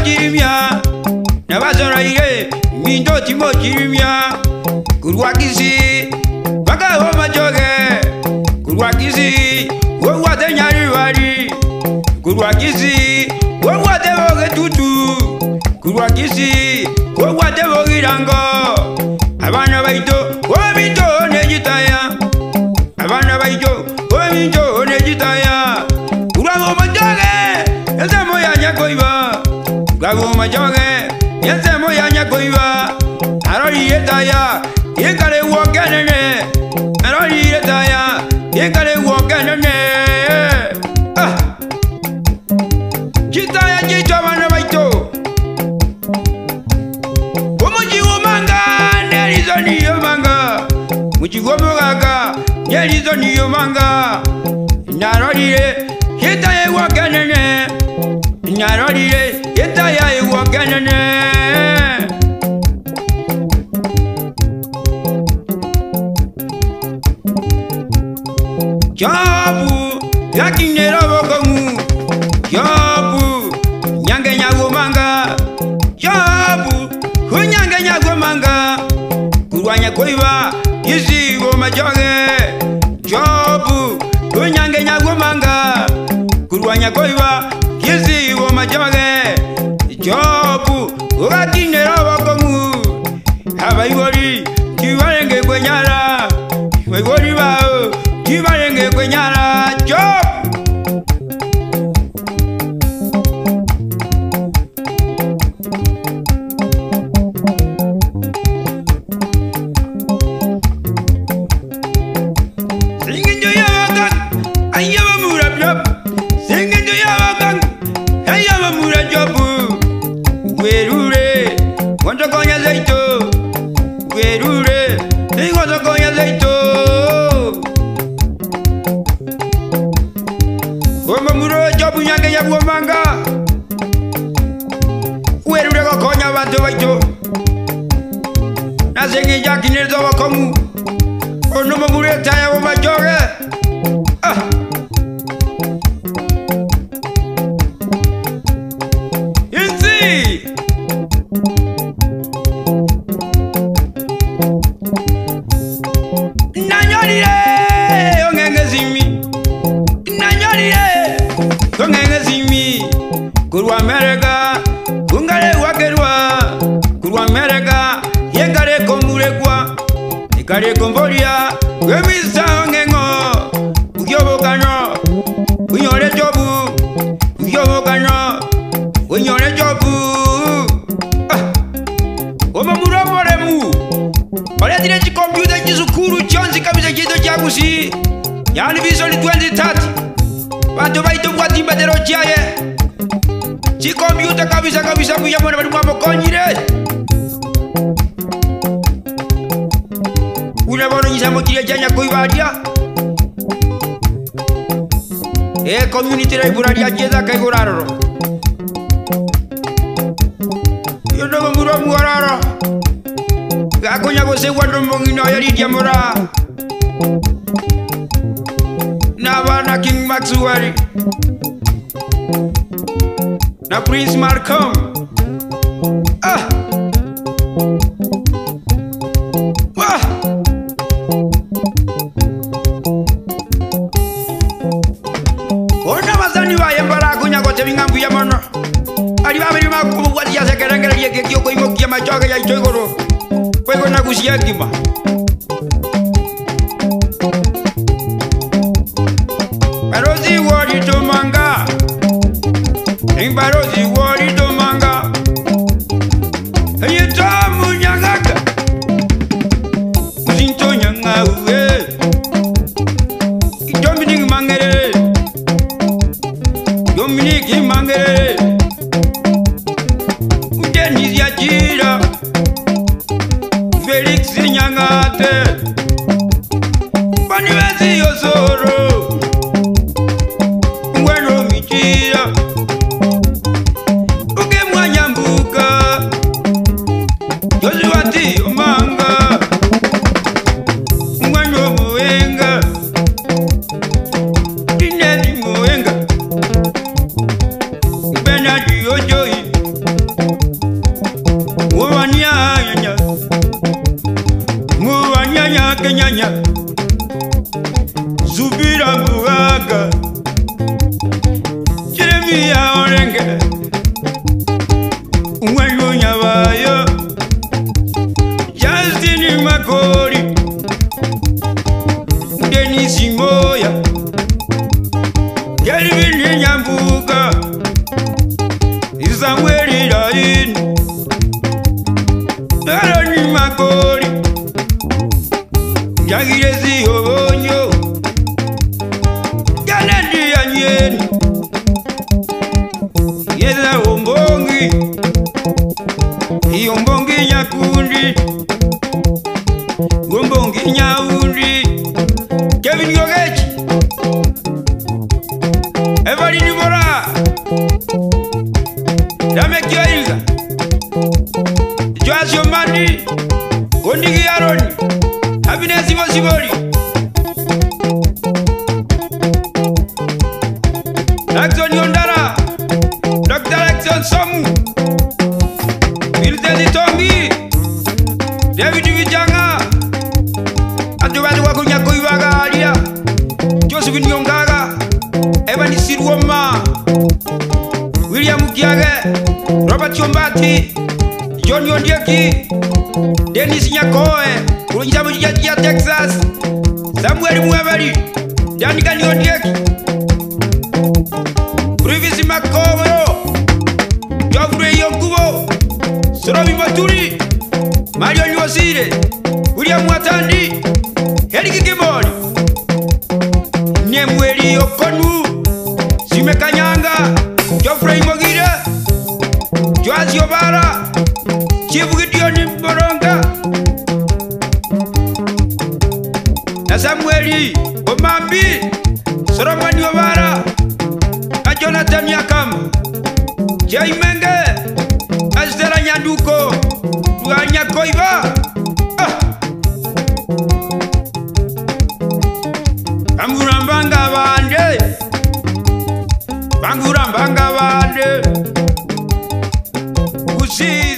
timochirimia nabasoroire minto timochirimia kurwa Kisii mpaka Bomachoge kurwa Kisii wobwate Nyaribari kurwa Kisii wobwate Bogetutu kurwa Kisii wobwate Bogirango abana baito obinto negitaya abana baito obinto negitaya kurwa Bomachoge ensemo ya Nyakoiba kurwa Bomachoge ensemo ya Nyakoiba arorire taya ikare wokenene arorire taya ikare wokenene ah chitaya chicho abana baito omuchigo manga nerizo niyo manga muchigo mugaka nerizo niyo manga narorire chitaya wokenene narorire chitaya wokenene. Jobu yakinera bokongu Jobu nyange nyagomanga Jobu kunyange nyagomanga kurwanya koiba isigo majoge Jobu kunyange nyagomanga kurwanya koiba isigo majoge Jobu ugakinera bokongu abaibori kibarenge kwenyara baibori bao kibarenge kwenyara Job. Singinjo yabagang ayaba mura Job Singinjo yabagang ayaba mura Job Werure ngotokonya zeito Werure ngotokonya zeito Omamuro Jobu nyange yabwomanga werure gokonya abanto baito nasenge jakinereza obokongu onomomuro etaya bomachoge ah. Insi nanyorire ong'eng'esimi nanyorire ong'eng'esimi kurwa Amerika kungare wakerwa kurwa Amerika yengare komurekwa ikare komboria wemisa ong'eng'o ugyobokano unyore Jobu ugyobokano unyore Jobu ah. Omomuro moremu oretire chikompyuta chisukuru chonsi kabisa chito chagusi yani vision 2030 bantu baito bwatimbatero chiaye chikompyuta kabisa kabisa buya mwana bari mwamokonyire una bono nyisamo chiria chia Nyakoibaria e community library achietha kaiguraroro iyo ndogo muro muororo gakonya gosegwa ndomong'ina oyo Lydia Mura na bana King Maxwell na Prince Malcolm ah. Ah. Ona bazani baye mbarakunya gote bing'ambu ya mono ari babiri makobwatia sekerengereria eke kiokoimokia machoge yaito igoro kwego na gucia ngima Barozi wori tomanga Barozi wori tomanga Yetamu nyangaka Muzinto nyanga uwe Dominic Mangere Dominic Mangere Denis Yajira Felix Nyanga Peter Mugaka, Jeremiah Orenge, Mwanyu Nyabayo, Justin Makori, Dennis Moya, Kelvin Nyambuka, Samuel Dain, Aaron Makori, Jagirezi Obonyo, Kennedy Anyen, Yeza Ombongi, Ombongi Nyakundi, Ombongi Nyaundi, Kevin Yogechi, Evelyn Bora, Lameck Oinga, Joash Omandi, Ondigi Aaron, Happiness Mosibori, Jackson Yondara, Dr. Jackson Somu, Milton Tongi, David Vijanga, Atuwatu Wakunyako Iwaga Alia, Joseph Nyongaga, Evan Sirwoma, William Kiage, Robert Chombati, John Yondieki, Dennis Nyakoe, Kulunjamu ya Texas, Samuel Mwebeli, Danica Yondieki, Privis Makobro, Geoffrey Yonkubo, Sorobi Maturi, Marion Yosire, William Watandi, Eric Kimori, Nyemweli Okonu, Sime Kanyanga, Geoffrey Mogire, Joas Yobara, Chief Gideon Boronga, na Samueli Omambi, Solomon Yobara, na Jonathan Yakam, Jay Menge, Estela Nyanduko, Tuanya Koiba. Ah! Bangurambanga bande, Bangurambanga bande, Kusi.